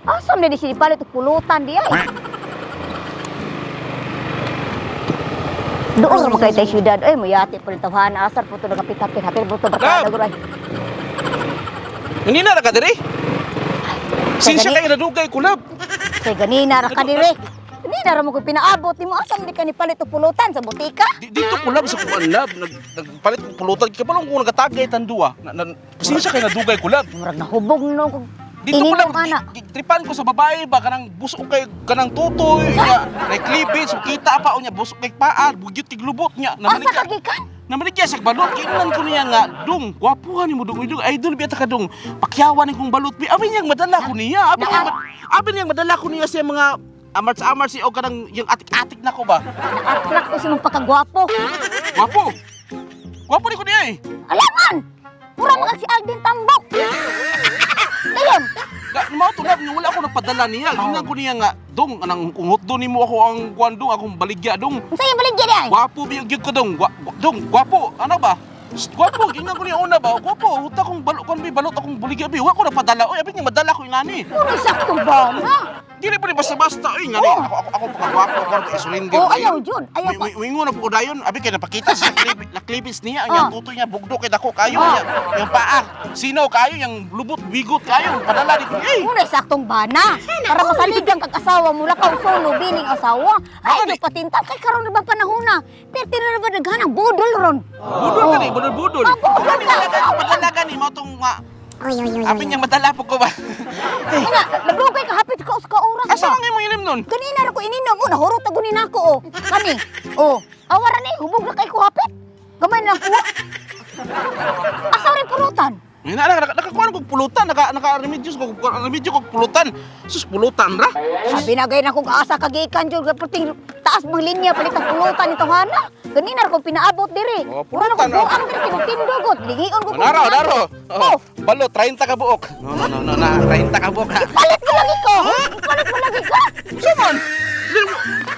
Asa man di siya palit og pulutan di ay? Doon ra kay tay syudad ay muyati pa rin tawhana asar po to nagapit-apit hapit po to barkada Love! gud ay. Hindi na ka diri. Sinsya Gani- kay nadugay kulab. Kay ganina ra ka dire. Ganina ra mo ko pinaabot nimo, asa man di ka ni palit og pulutan sa butika? Dito kulab sa kuan lab, nagpalit og pulutan kay balong kung nagatagay tandua. Sinsya kay nadugay kulab. Murag nahubog no kog Dito ko lang, ininom ana. tripan ko sa babae ba, kanang busok kay, kanang tutoy, niya, may cleavage, kita pa, o niya, busok kay paa, bugyot kay glubot niya. Asa ka gikan? Namaligya siya balot, kailan ko niya nga, dong, gwapuhan ni mo dong, dong, idol biya ta ka dong, pakyawan ni kong balot, bi, abi niyang madala ko niya, abi niyang madala ko niya sa mga amarts-amarts o kanang yung atik-atik na ko ba? Na-attract ko sa mong pagkagwapo. Gwapo! Gwapo ni ko niya eh. Alaman! Mura mga si Alvin Tambok. Dayon, Mao to lab, wala ako nagpadala niya. Gingan ko niya nga, dong, anang kung hotdo nimo ako ang kuan dong, akong baligya dong. unsa yung baligya di ay? Gwapo bi gyud ko dong. Dong, gwapo. Ano ba? Shh, gwapo, gingan ko niya una ba? Gwapo, huta kong balot kon bi balot akong baligya bi. Wa ko napadala. Oy, abi niya madala ko inani. Puro sakto ba na? Dili pa ni basta-basta oy ngani. Ako pagkagwapo ako isurrender. Oh, ayaw jud, ayaw pa. Wingo na po ko dayon. Abi kay napakita sa naklibis niya ang Oh. tutoy niya bugdo kay dako kayo Oh. niya. Yung paa, sino kayo yung lubot bigot kayo padala di ko. Ay, Muna saktong bana. Para masaligan kag asawa mo lakaw solo bining asawa. Ay, di patintal kay karon na ba panahon na? Perti na ba daghan ang budol ron? Budol ka ni, budol budol. Ah, budol ka. Padala ka ni mo tong Abi niyang madala po ko ba? Ana, nabugay ka hapit ka ka oras Asa ba? man imong ilim nun? Kanina ra ko ininom, oh, nahurot na gunin ako oh. Kani. Oh, awara ni hubog na kay ko hapit. Gamay na lang kuha. Asa rin pulutan? Ngayon, na, nakakuha ko pulutan, naka remedios ko, remedyo ko pulutan. Sus, pulutan ra. Sabi na gay na kung asa kagikan jud perting taas mang linya palit ang pulutan nito hana. Ganina ra ko pinaabot diri. Oh, Mura na pulutan, ko buang diri tinugtindugot. Ligion ko. Naro, naro. Oh, Oh, balo, 30 ka buok. No, no, no, no, na, 30 ka buok ha. palit mo lagi ko. Palit mo lagi ka. Simon!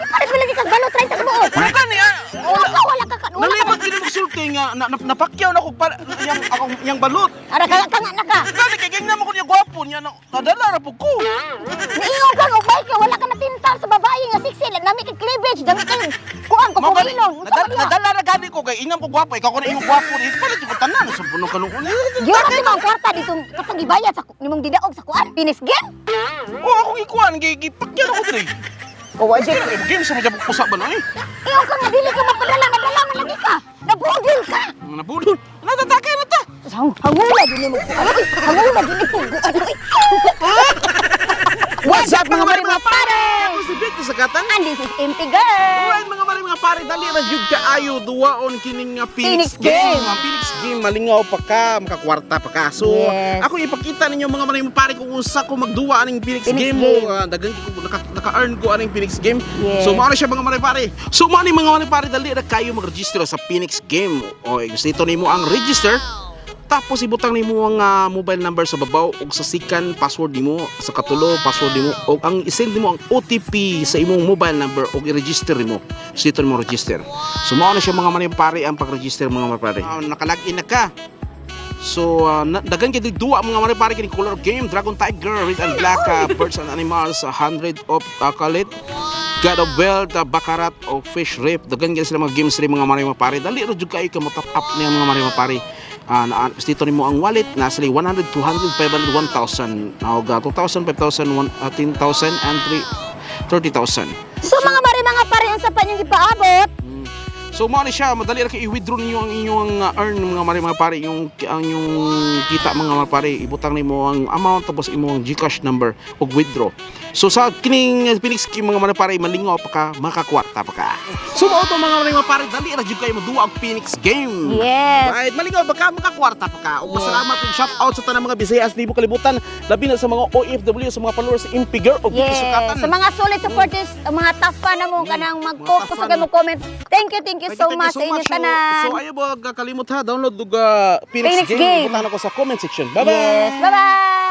Palit mo lagi ka balot 30 ka buok. Pulutan niya. Wala ka, wala ka, wala ka. Nalibot gini magsulti nga, napakyaw na ko pa, yang, akong, yang balot. Ara ka ka nga na ka. Gani kay gingnan mo ko niya gwapo niya, na, nadala ra po ko. Niingon ka nga ubay ka, wala ka natintal sa babae nga sexy, nami kay cleavage, dami kay kuan ko Mao gani, kumilon. Unsa man nadala ra gani ko kay ingam ko gwapo, ikaw ko na imong gwapo ni. Palit ko tanan sa puno kanuon. Giyon ka ang kwarta dito katong gibayad sa nimong didaog sa kuan. Finish game. Oh, akong ikuan gi gipakyaw na ko diri. Kawa Sige, game sa mga pusa ba no eh? Iyon ka nga dili ka mapadala, nadala man lagi ka. Nabudol ka. Nabudol. Natatakay na ta. Hangula din mo. Ano hangula din mo. Ano oy. What's up, mga mare, mga pare? Ako si Vic Sakatan. And this is MP Girl. Alright mga mare mga pare, dali ra jud kaayo duwaon kining nga Phoenix, Phoenix Game. Mga Phoenix Game malingaw pa ka, makakwarta pa ka. So, ako ipakita ninyo mga mare mga pare kung unsa ko magduwa aning Phoenix, Phoenix Game Game. mo. Daghan ko naka-earn ko aning Phoenix Game. So mao na siya mga mare pare. So mao ni mga mare pare, dali ra kayo mag-register sa Phoenix Game. O gusto nimo ang register. Tapos ibutang nimo ang mobile number sa babaw ug sa second password nimo, sa katulo password nimo ug ang isend nimo ang OTP sa imong mobile number ug i-register nimo. So dito nimo register. So mao na siya mga manipare ang pag-register mga manipare. Naka-login na ka. So daghan kay duwa mga manipare kini color game Dragon Tiger, Red and Black, Birds and Animals, 100 of Kalit, God of Wealth, Baccarat o Fish Reef. Daghan kay sila mga games rin mga manipare. Dali ra jud kayo ka mo top up niya mga manipare. Dito nimo ang wallet nasa 100, 200, 500, 1,000, og 2,000, 5,000, 10,000 and 30,000. So mga mare mga pare unsa pa inyong gipaabot? So mao ni siya, madali ra kay i-withdraw ninyo ang inyong earn mga mare mga pare, yung ang inyong kita mga mare pare, ibutang nimo ang amount tapos imong GCash number ug withdraw. So sa kining Phoenix Scheme mga mare pare, malingaw pa ka, makakwarta pa ka. So mao to mga mare mga pare, dali ra jud kayo moduwa og Phoenix Game. Yes. Right, malingaw ba ka, makakwarta pa ka. Ug pasalamat ug shout out sa tanang mga Bisayas libo kalibutan, labi na sa mga OFW, sa mga followers sa Impiger ug Yes. Sukatan. Sa mga solid supporters, mga top fan na mo kanang Mga top mag-focus fan. sa mo comment. Thank you so Thank you much sa inyo tanan. So ayaw ba kalimot ha, download og Phoenix, Phoenix Game. Game. Ibutang ako sa comment section. Bye bye. Yes. Bye-bye.